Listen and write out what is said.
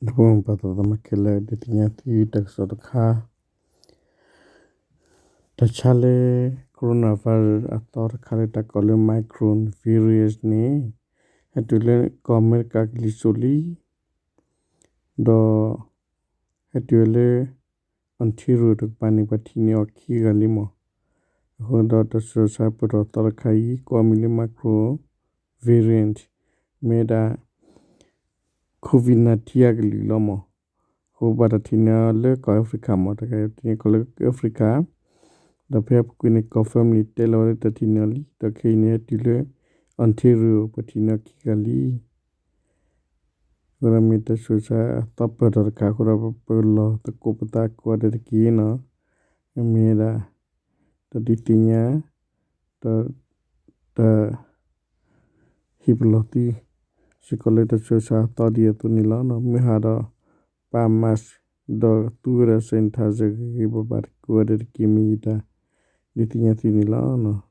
ဒီပုၢ်ဝဲၢ်ပှၤသးသမါခဲလၢာ် ဒုးသ့ၣ်ညါသုတၢ်ကစီၣ်တခါ, တၢ်ဆါလၢ coronavirus အသီတခါလၢတၢ်ကိးလၢ Omicron variant န့ၣ် ဟဲတုၤလၢကီၢ်အမဲရကၤကလံၤစိးလံ, ဒီး ဟဲတုၤလၢ Ontario တကပၤန့ၣ် ပှၤထံၣ်န့ၢ်အီၤခံဂၤလံမး. အဃိဒီးတၢ်ဆူးတၢ်ဆါပၢၢ်ထီၣ်သီတခါအံၤ ကိးအမံၤလၢ Omicron variant မ့ၢ်ဝဲဒၣ် COVID nineteen အကလုာ်လီၤမး. အဃိဘၣ်တၢ်ထံၣ်န့ၢ်အီၤလၢကီၢ် Africa မး, တၢ်ခါအံၤထံၣ်န့ၢ်ကီၢ်လၢ Africa, ဒီးဖဲအပူၤကွံာ်န့ၣ် confirm န့ၣ် တဲလီၤဝဲလၢတၢ်ထံၣ်န့ၢ်အီၤလံ, ဒီးခဲအံၤန့ၣ် ဟဲတုၤလၢ Ontario ပှၤထံၣ်န့ၢ်အီၤခံဂၤလံ. အဃိဒီးမ့ၢ်တၢ်ဆူးတၢ်ဆါအသီပၢၢ်ထီၣ်တခါအဃိဒီး ပလီၢ်သကိးပသးကိးဂၤဒဲးတက့ၢ်နီၤ. မ့ၢ်ဝဲဒၣ် တၢ်ဒုးသ့ၣ်ညါ ဒီး တၢ် ဟ့ၣ်ပလီၢ်သု စ့ၢ်ကီးလၢတၢ်ဆူးတၢ်ဆါအသီဒ်အသိးန့ၣ်လီၤ. မ့ၢ်ဟးဒီး ပာ် mask ဒီးသူဝဲဒၣ် sanitizer ဂ့ၤဂ့ၤဘၣ်ဘၣ်ကိးဂၤဒဲးတက့ၢ် မ့ၢ်ယတၢ်ဒုးသ့ၣ်ညါသုန့ၣ်လီၤ.